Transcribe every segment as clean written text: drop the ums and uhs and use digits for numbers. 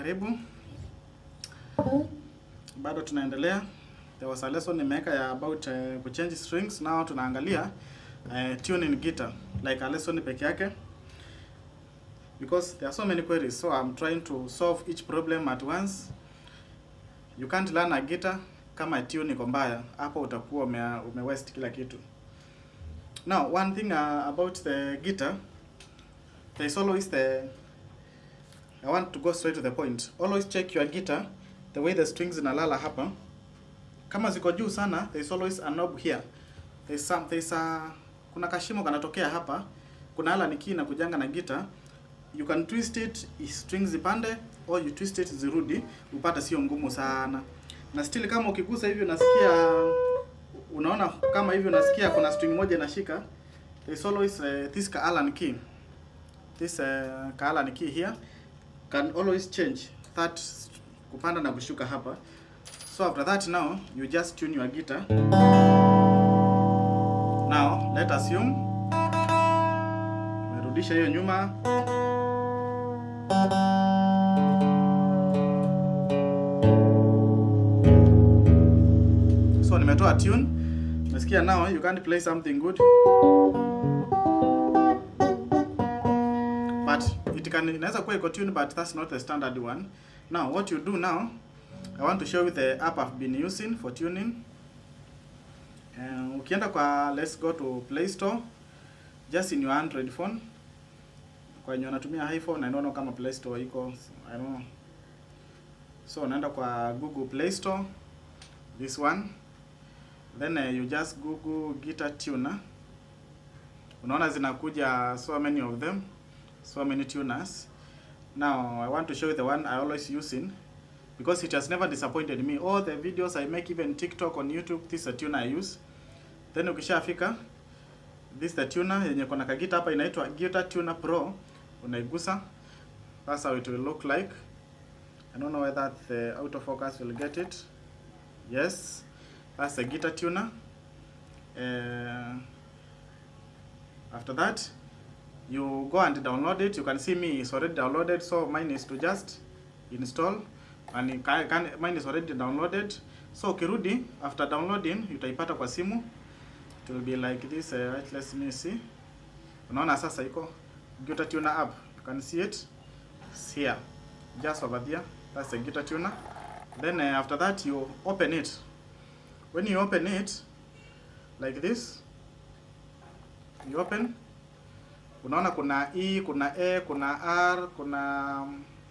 Karibu. Bado tunaendelea. There was a lesson nimeweka ya about kuchange strings. Now tunaangalia tuning guitar like a lesson peke yake, because there are so many queries, so I'm trying to solve each problem at once. You can't learn a guitar kama tune iko mbaya, hapo utakuwa ume waste kila kitu. Now one thing about the guitar, there is always the I want to go straight to the point. Always check your guitar, the way the strings zinalala hapa. Kama ziko juu sana, there is always a knob here. There's a kuna kashimo kanatokea hapa. Kuna Allen key na kujanga na guitar. You can twist it, strings zipande, or you twist it zirudi, upate sio ngumu sana. Na still kama ukigusa hivi unasikia, unaona kama hivi unasikia kuna string moja inashika. There is always this Allen key. This Allen key here can always change that kupanda na kushuka hapa. So after that now you just tune your guitar. Now let assume umerudisha hiyo nyuma. So nimetoa tune. Nasikia now you can't play something good. But it can, inaweza kuwa iko tune, but that's not the standard one. Now what you do now, I want to show you the app I've been using for tuning. Ukienda kwa, let's go to Play Store, just in your Android phone. Kwa wenye wanatumia iPhone, I don't know kama Play Store iko, I don't know. So unaenda kwa Google Play Store, this one. Then you just Google guitar tuner. Unaona zinakuja so many of them, so many tuners. Now I want to show you the one I always using, because it has never disappointed me. All the videos I make, even TikTok, on YouTube, this is a tuner I use. Then ukishafika, this is the tuner yenye kuna kagita hapa inaitwa Guitar Tuner Pro. Unaigusa. That's how it will look like. I don't know whether the autofocus will get it. Yes, that's the guitar tuner. After that, you go and download it. You can see me, it's already downloaded, so mine is to just install, and you can, mine is already downloaded. So ukirudi after downloading, utaipata kwa simu. It will be like this. Right, let me see. Unaona sasa iko Guitar Tuner app. You can see it. It's here, just over there. That's the Guitar Tuner. Then after that you open it. When you open it like this, you open, unaona kuna E, kuna A, kuna R, kuna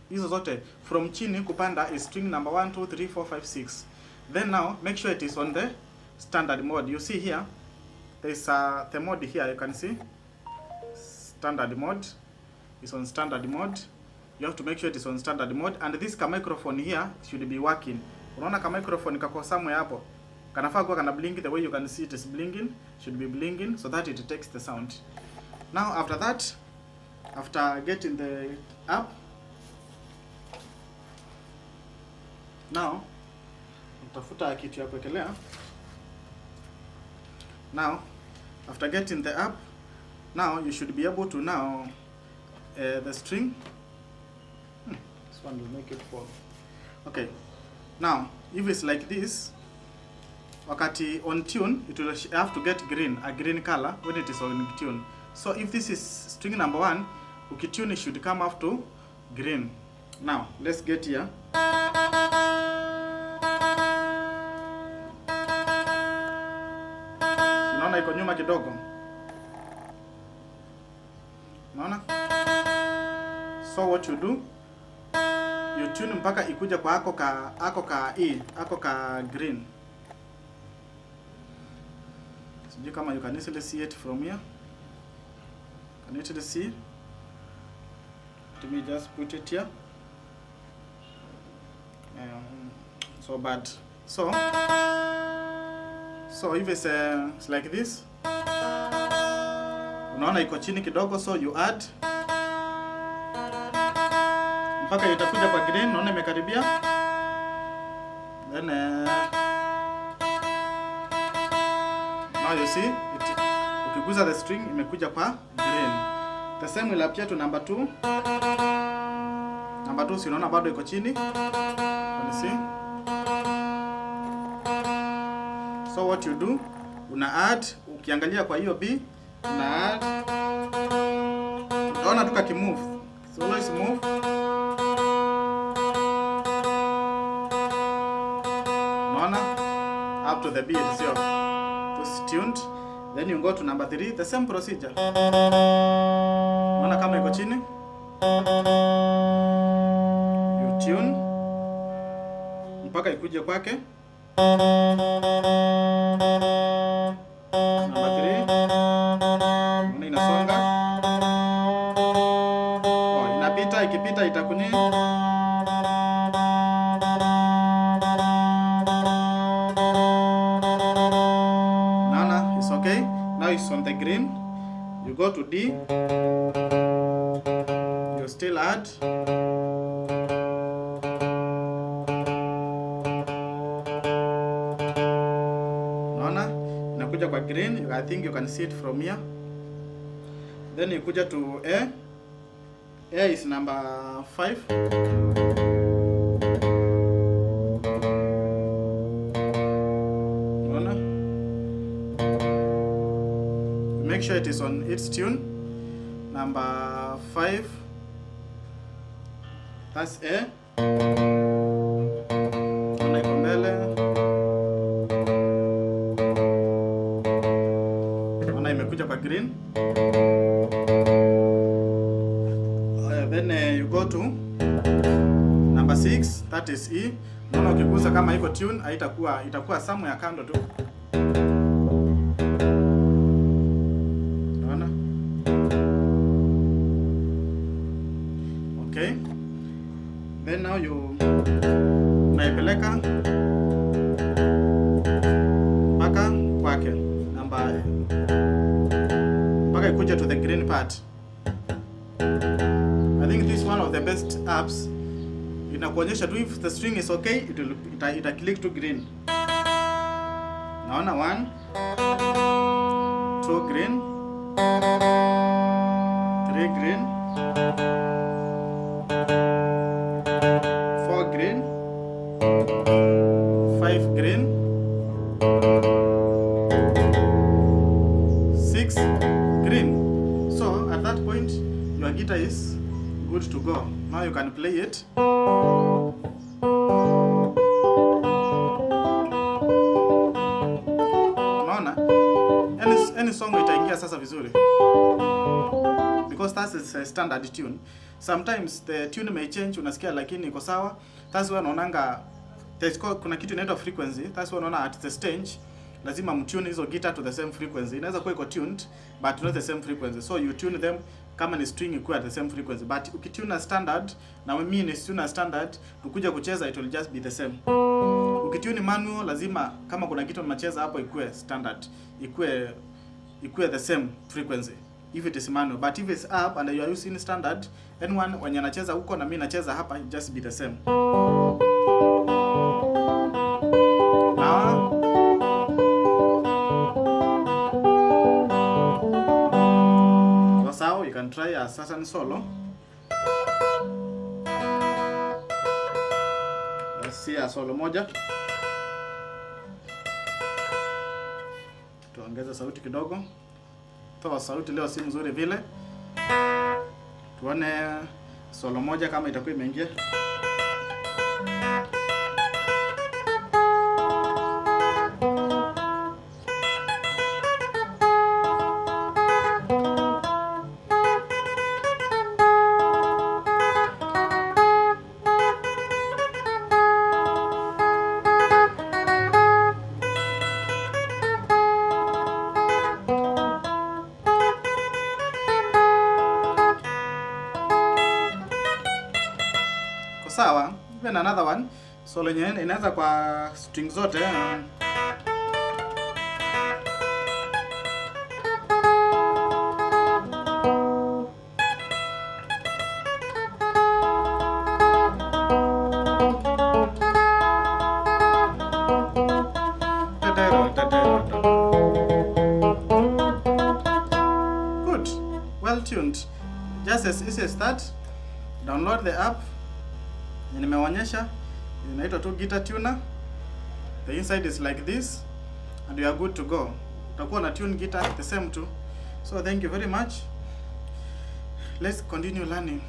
hizo zote from chini kupanda is string number 1 2 3 4 5 6. Then now make sure it is on the standard mode. You see here there is the mode here, you can see standard mode is on standard mode. You have to make sure it is on standard mode, and this ka microphone here should be working. Unaona ka microphone kako somewhere hapo, kanafaa kuwa kana blink. The way you can see it is blinking, should be blinking so that it takes the sound. Now after that, after getting the app, now utafuta kitu ya kuwekelea. Now after getting the app, now you should be able to now the string. This one will make it fall. Okay, now if it's like this, wakati on tune it will have to get green, a green color when it is on tune. So if this is string number 1, ukitune it should come up to green. Now let's get here. Unaona iko nyuma kidogo. Unaona? So what you do, you tune mpaka ikuja kwa ako ka E, ako ka green. Sijui kama you can easily see it from here. Can you easily see? Let me just put it here. So bad. So if it's like this, unaona iko chini kidogo, so you add mpaka itakuja kwa green. Unaona imekaribia. Then now you see it, ukiguza the string imekuja kwa green. The same will appear to number 2. Number 2 si unaona bado iko chini. Can you see? So what you do, una add, ukiangalia kwa hiyo B, una add. Utaona tu kakimove. So always move. Unaona? Up to the B itself. It's tuned. Then you go to number 3, the same procedure. Unaona kama iko chini? You tune mpaka ikuje kwake. Number 3. Unaona inasonga. Oh, inapita, ikipita itakuni. Naona it's okay. Now it's on the green. You go to D. You still add. Naona inakuja kwa green. I think you can see it from here. Then you kuja to A. A is number 5. Unaona? Make sure it is on its tune. Number 5. That's A. Unaona iko mbele. Unaona imekuja kwa green. Then you go to number 6, that is E. Unaona ukigusa kama iko tune, haitakuwa, itakuwa somewhere kando tu. Unaona? Okay. Then now you unaipeleka mpaka kwake namba mpaka ikuje to the green part. I think this is one of the best apps. Inakuonyesha tu if the string is okay, it will ita click to green. Naona 1 2 green, 3 green, 4 green, 5 green, 6 green. So at that point your guitar is good to go. Now you can play it. Unaona? Any song itaingia sasa vizuri. Because that is a standard tune. Sometimes the tune may change, unasikia lakini iko sawa. That's why unaonanga there's kuna kitu inaitwa frequency. That's why unaona at the stage lazima mtune hizo guitar to the same frequency. Inaweza kuwa iko tuned but not the same frequency. So you tune them kama ni string ikuwe at the same frequency. But ukitune na standard na mimi ni tune na standard, tukikuja kucheza it will just be the same. Ukitune manual lazima kama kuna kitu mnacheza hapo ikuwe standard, ikuwe the same frequency if it is manual. But if it's up and you are using standard, anyone wenye anacheza huko na mimi nacheza hapa, it just be the same. Now so you can try a certain solo. Let's see a solo moja. Tuongeze sauti kidogo. Toa sauti leo si mzuri vile. Tuone solo moja kama itakuwa imeingia. Sawa, even another one. Solo yenyewe inaanza kwa string zote. Good, well tuned. Just as easy as that. Download the app. Nimeonyesha inaitwa tu guitar tuner. The inside is like this and you are good to go. Utakuwa na tune guitar the same too. So thank you very much. Let's continue learning.